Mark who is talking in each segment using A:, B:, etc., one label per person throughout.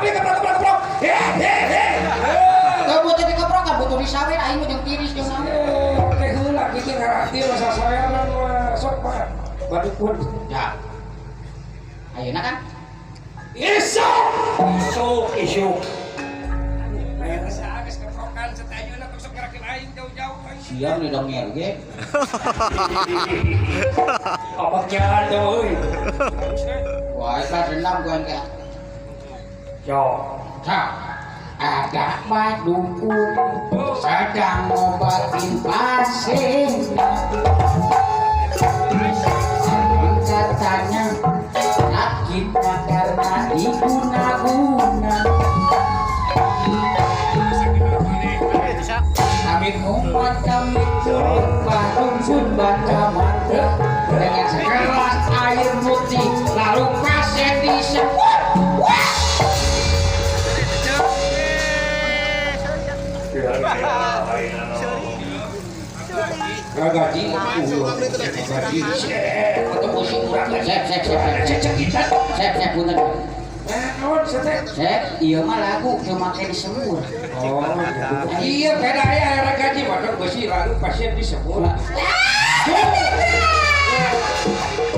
A: Keprok keprok keprok. He he he.
B: Teu butuh dikeprok, butuh disawer aing mah jeung tiris jeung naon.
A: Teh heula kitu ngarati masa saweran mah sok mah. Badukun.
B: Ya. Ayeuna kan
A: Isuk. Isuk isuk. Aya geus keprokan satayuna sok ngerakeun aing jauh-jauh.
B: Siang di dongeng ge.
A: Apa jalan tuh euy.
B: Wah, eta dendam gua engke.
A: Yo.
B: Nah, ada Pak dukun sedang ngobatin pasien. Katanya sakitnya karena diguna-guna. Kami ngumpet kami Pak dukun baca mantra dengan segelas air putih lalu pasien disebut. Wah!
A: Gaji, gaji,
B: Ketemu si urang. Sep, sep, sep, sep, sep, sep, sep, punten.
A: Naon sete?
B: Sep, ieu mah lagu teu make disemur.
A: Oh, iya beda ya era gaji waduh besi lalu pasien disebut.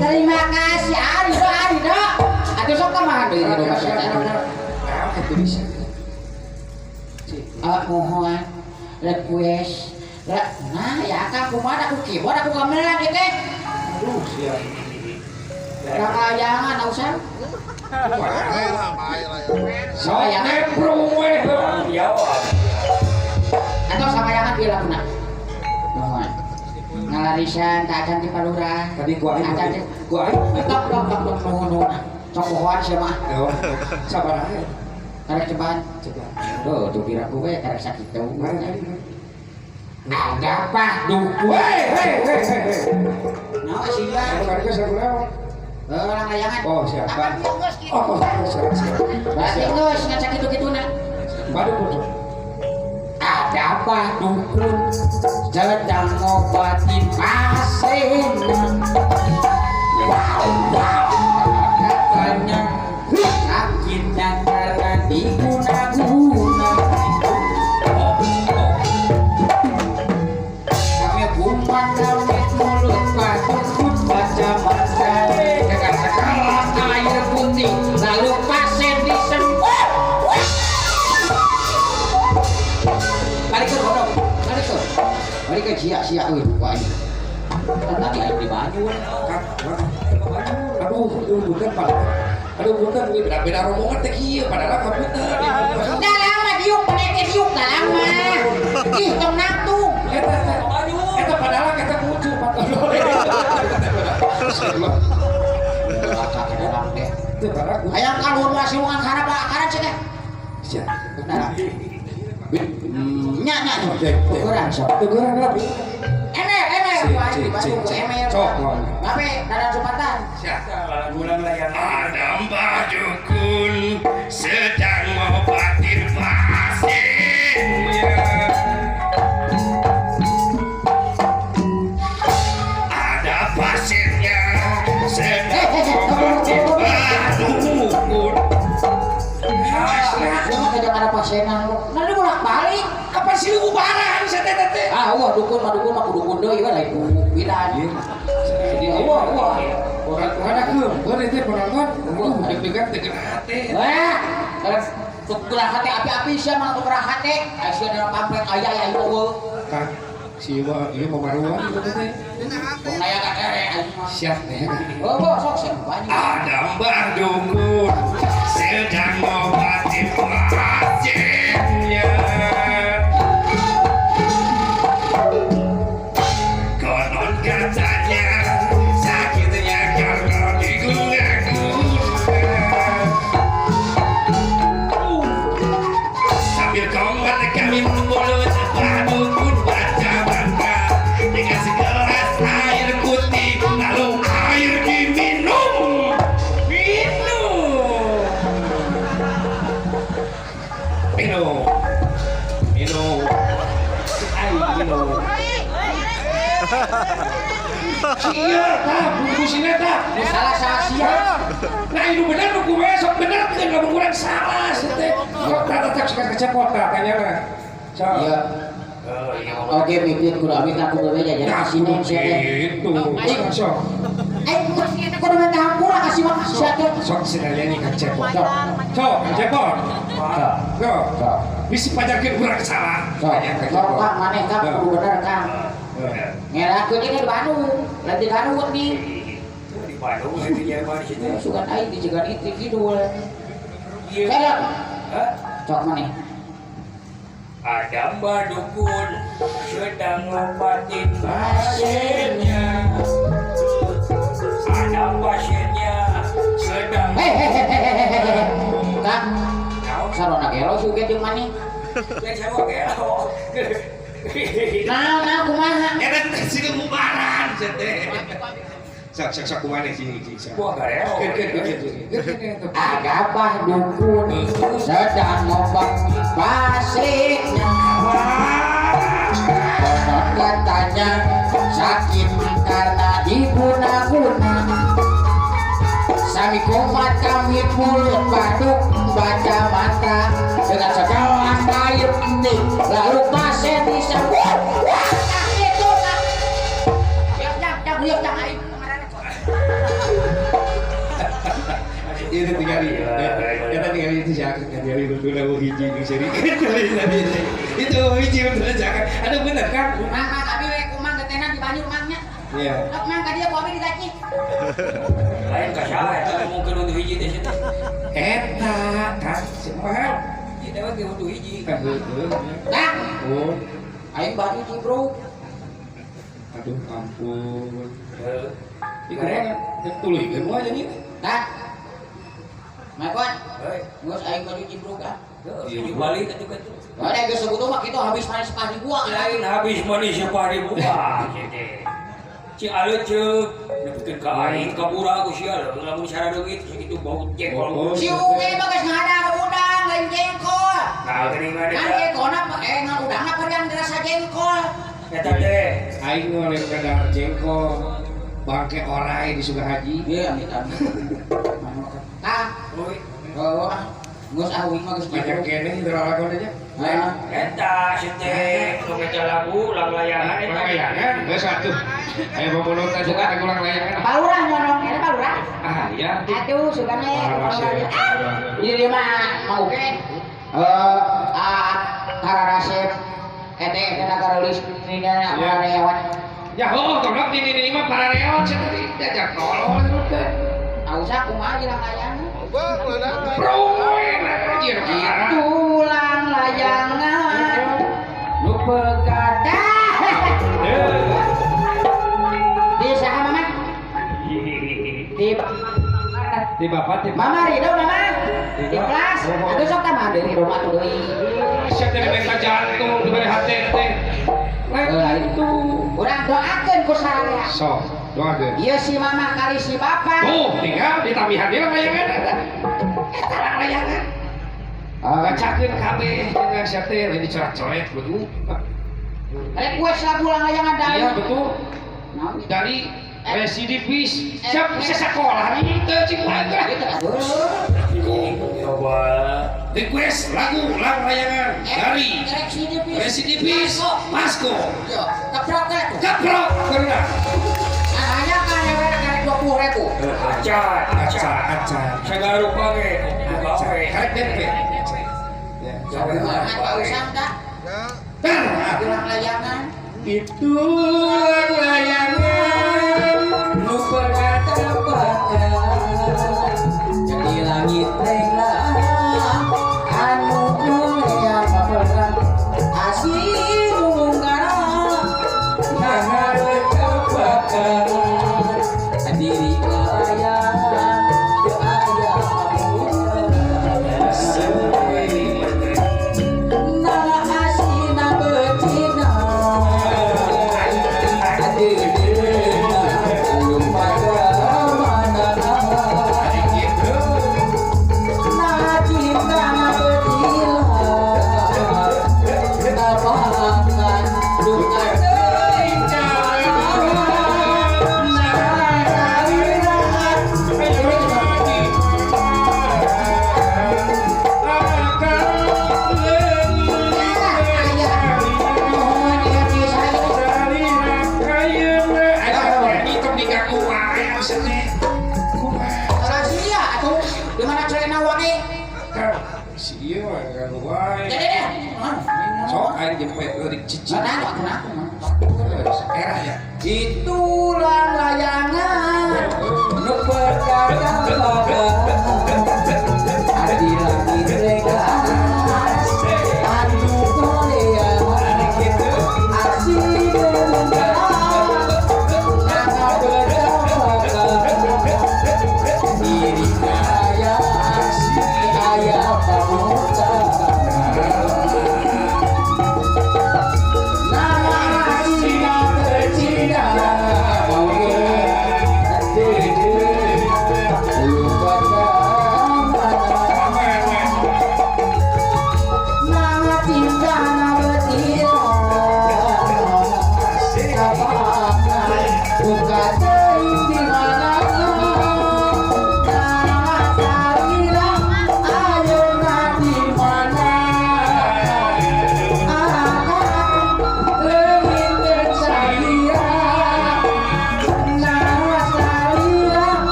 B: Terima kasih Arido, Arido. Atuh sok tambahan deui di rumah saya.
A: Nah, itu bisa.
B: Ah, mohon request. Nah, ya akang kumaha aku keyboard aku gamelan ieu teh.
A: Aduh, siap.
B: Kakayangan ausan.
A: Sok nemprung we jawab.
B: Atau samayangan bieu laguna. Mohon. Ngalarisan tak acan ti palurah.
A: Tadi gua aing.
B: Acan ti
A: Gua aing.
B: Tok tok tok tok nuhun nuhun. Sok pohoan sia mah.
A: Yo, sabar aja.
B: Karek cobaan.
A: Coba.
B: Tuh, tuh piraku we karek sakitu.
A: Mari, mari, mari.
B: Ada Pak dukun.
A: Hei, hei, hei, hei.
B: Naon sia?
A: Anu karek geus lagu naon?
B: Orang layangan.
A: Oh, siap.
B: Akan geus kitu.
A: Oh, siap, siap.
B: Berarti geus ngan sakitu-kituna.
A: Baru putus.
B: Ada Pak dukun sedang ngobatin pasien. Wow, wow. Katanya sakitnya karena diguna-guna. Kami kumat kami mulut Pak dukun baca mantra dengan segelas air putih lalu pasien disemprot. Balik ke bodoh, balik ke, balik ke sia sia, euy buka ini. Tadi aing di banyu.
A: Aduh, aduh, bukan Pak. Aduh, bukan beda-beda rombongan teh kieu padahal kapunten.
B: Dah lama diuk, penete diuk dah lama. Ih, tong nangtung.
A: Eta eta padahal eta lucu Pak. Teu padahal
B: Hayang kaluhur wasiungan karep karep sih teh.
A: Siap.
B: Nah. Nya nya tukeran sok.
A: Tukeran lah.
B: Emel, emel, ku aing di Bandung ku emel.
A: Sok.
B: Ngape dadan supatan.
A: Siap.
C: Bulan layangan.
D: Ada Mbah Dukun sedang ngobatin pasiennya. Ada pasiennya sedang ngobatin Mbah Dukun.
B: Sia mah kejang ada pasienan lu. Nah, lu bolak-balik.
A: Apa sih lu bubaran sia teh teh?
B: Ah, wah dukun mah kudu dukun deui we lain bidan.
A: Jadi
B: Wah, wah.
A: Orang ada keun teh penonton. Aduh, deg-degan teh hate.
B: Wah, terus tukeran hate api-api sia mah tukeran hate. Aya sia dalam pamflet aya aya ieu eueuh.
A: Kang, si ieu ieu mamaruan ieu teh.
B: Tong aya ka tere aing mah.
A: Siap teh.
B: Oh, oh, sok sia banyak.
D: Ada Mbah Dukun sedang ngobatin pasiennya. Konon katanya sakitnya karena diguna-guna. Sambil komat kami mulut Mbah Dukun baca mantra dengan segelas air putih lalu air diminum. Minum. Minum. Minum.
A: Aing minum. Sia tah bungkusina tah.
B: Nu salah salah sia.
A: Nah, itu bener nu kumaha sok bener teu lamun urang salah sia teh. suka kecepot tah tanya mah. Sok.
B: Iya. Oke, mikir kudu amit aku gawe jajan
A: Nah,
B: ka sini sia teh.
A: gitu. Sok sok.
B: Eh, kudu minta hampura ka si mah sia teh.
A: Sok sinarnya nih Kang Cepot.
B: Sok.
A: Sok, Kang Cepot.
B: Sok.
A: Sok.
B: Sok.
D: Bisi pajarkeun urang salah.
B: Sok.
A: Tanya Kang
B: Sok
A: Cepot.
B: Kang maneh Kang kudu bener Kang. Ngerakeun ini di Bandung, lain di Garut nih.
C: Di Bandung itu jerman di situ.
B: Sugan aing di Cigan itu kidul.
C: Iya.
B: Saya
C: Hah?
B: sok maneh.
C: Ada mbah dukun sedang ngobatin pasiennya. Ada pasiennya sedang.
B: Hehehehe. Kang,
C: Naon?
B: sarona gelo suge jeung maneh.
C: Lain sama gelo.
B: Nah, nah kumaha?
D: Eta teh siga bubaran sia teh. Sok sok sok kumaha sini sini sok.
C: Gua garelo.
A: Keun keun keun keun.
B: Ada bah dukun sedang ngobat pasiennya. Konon katanya sakit karena diguna-guna. Sami kumat kami mulut baduk baca mantra dengan segelas air putih lalu pasien bisa wah wah nah itu nah. Lihat jang jang lihat jang aing kemarin.
A: Itu tinggal Eta tinggal itu siapa tinggal itu lagu hiji jeung seri. Itu hiji bener jangan. Aduh bener kan?
B: Mang mang abi we kumang getenan di banyu mangnya.
A: Iya.
B: Sok mang ka dieu ku abi digaji.
C: Lain ka saha eta ngomongkeun untuk hiji teh situ.
A: Eta kan mahal.
C: Ieu teh ge untuk hiji.
A: Heueuh.
B: Kang,
A: Oh,
B: aing baju cibruk.
A: aduh ampun.
C: Heuh.
A: Ieu kumaha? Tuluy geus moal jadi.
B: Kang. Maekon,
C: Heuy.
B: geus aing baju cibruk ah.
C: Heuh, di Bali atuh kitu.
B: Ada geus sebutu mah kitu habis manis padi buang.
C: Lain habis manis padi buah teh. Cik aleut ceuk nepikeun ka aing kabura ku sia lamun saradeungit sakitu bau jengkol.
A: Oh,
B: Si Uge mah geus ngadar udang lain jengkol.
C: Nah, geuningan
B: Kan
C: eta.
B: jengkolna ngan udangna yang dirasa jengkol.
C: Eta teh.
A: Aing nu lain kadar jengkol. Bangke orai di Sukahaji.
B: Iya, amit amit. Kang,
C: Euy.
B: oh ah, geus ah uing mah geus
A: Banyak
B: cibruk.
A: keneh lalakon aja.
B: Nah,
C: Eta si teh nu ngeta lagu langlayangan eta.
A: Layangan, geus atuh. Aya pemulutan juga lagu layangan.
B: Palurah nyonong, ini palurah.
A: Ah, ya.
B: Aduh, sugane.
A: Parah,
B: Ah, Ini dia mah mau oke. Eh, ah, kararasep ete eta kareulis nina pararewan.
A: Ya, oh, goblok di ini mah para reot sia tadi diajak tolol teh.
B: Ausah kumaha jeung layangan.
A: Promoin anjir.
B: Tulang layangan nu pegata. Di saha mama? Di
A: Di bapak di
B: Mama Ridho mama. Di kelas. Aduh sok tah mah deui rumah tuh deui.
A: Sia teh minta jantung diberi hati teh. Lain itu.
B: Urang doakeun ku sararea.
A: Sok, doakeun.
B: Ieu si mama kali si bapak.
A: Tuh, tinggal ditambihan deui layangan eta. Eta layangan. Bacakeun kabeh dengan sia teh lain dicoret-coret begu.
B: Request lagu layangan dari.
A: Iya, betul.
B: Naon?
A: Dari residivis. Siap bisa sekolah teu cing wae teh.
B: Itu aduh.
C: Coba.
D: Request lagu layangan dari
B: Residivis.
D: Residivis Pasko.
B: Yo, keprok teh tuh.
D: Kaprok karena
B: Nah, hanya kan karek 20.000.
C: Acan,
A: Aca,
C: acan.
A: aca.
C: Segala rupa ge kudu gawe.
A: Karek DP. Ya.
C: Gawe
B: Kumaha Pak Usang tah?
A: Tar.
B: Tulang layangan.
A: Itu layangan
B: Nu pegata jadi langit renglang anu mulia papegang asih nunggara ngahareup kebakar diri layang teu aya ampun. Nah asina beutina diri
A: Kang, si ieu mah ganggu wae. Sok aing jempet lu dicicing. Era ya.
B: Itulah layangan nu berdagang pada hati langit rega anu Korea aksi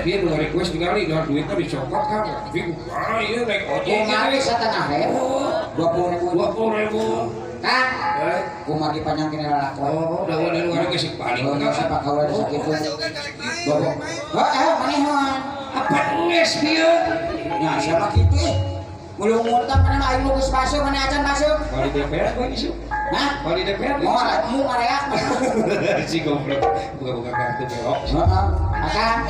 A: Dia nu request ningali dengan duitnya dicopot kan. Tapi ah ieu naik ojek.
B: Kumaha 50.000? 20.000. 20.000. Kang. Kumaha panjang kene lalakon.
A: Oh, da udah nu request balik.
B: Oh, siapa kaula sakitu. Bobok. Heeh, manehan.
A: Apa geus ieu?
B: Nah, siapa kitu eh? Mulung-mulung tah mana aing nu geus masuk, mana acan masuk.
A: Bali DPR gua isu.
B: Hah?
A: Bali DPR.
B: Mau mu ngareak.
A: Si goblok buka-buka kartu belok.
B: Heeh. Akang.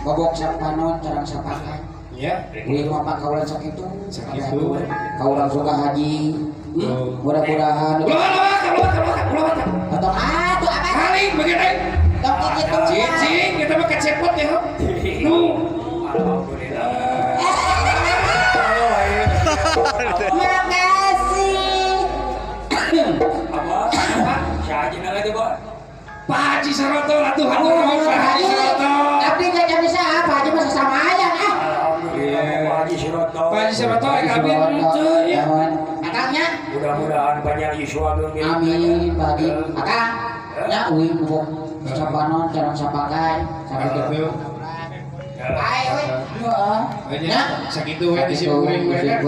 B: Bobok sapanon carang sapakan.
A: Iya.
B: Uih mah pakaula sakitu.
A: Sakitu.
B: Kaula suka haji. Mudah-mudahan.
A: Ulah.
B: Atau atuh apa?
A: Paling bagian aing.
B: Tong kitu.
A: Cicing kita mah kecepot ya. Nu.
C: Alhamdulillah.
B: Makasih.
C: Apa? Saya haji nala teh, Pak.
A: Pak Haji Saroto latuhan nuhun Pak Haji Saroto.
B: Tapi enggak bisa, Pak Haji mah sesama aja ah.
C: Alhamdulillah Pak Haji Saroto.
A: Pak Haji Saroto kami teu ya.
B: Akangnya
C: mudah-mudahan banyak yuswa.
B: Amin Pak Haji. Akang nya uing bubuk sapanon carang sapakai sakitu. Ayo we. Heeh.
A: Nya sakitu we di sim kuring we kan.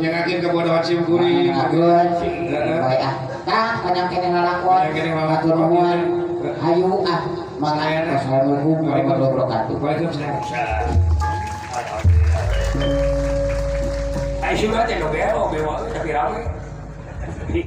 A: Nyangakeun kebodohan sim kuring.
B: Baik ah. Kang panjang kene lalakon. Hatur nuhun. Hayu ah. Mangga. Assalamualaikum warahmatullahi wabarakatuh.
A: Waalaikumsalam.
C: Ayo sudah teh dobel, tapi rame.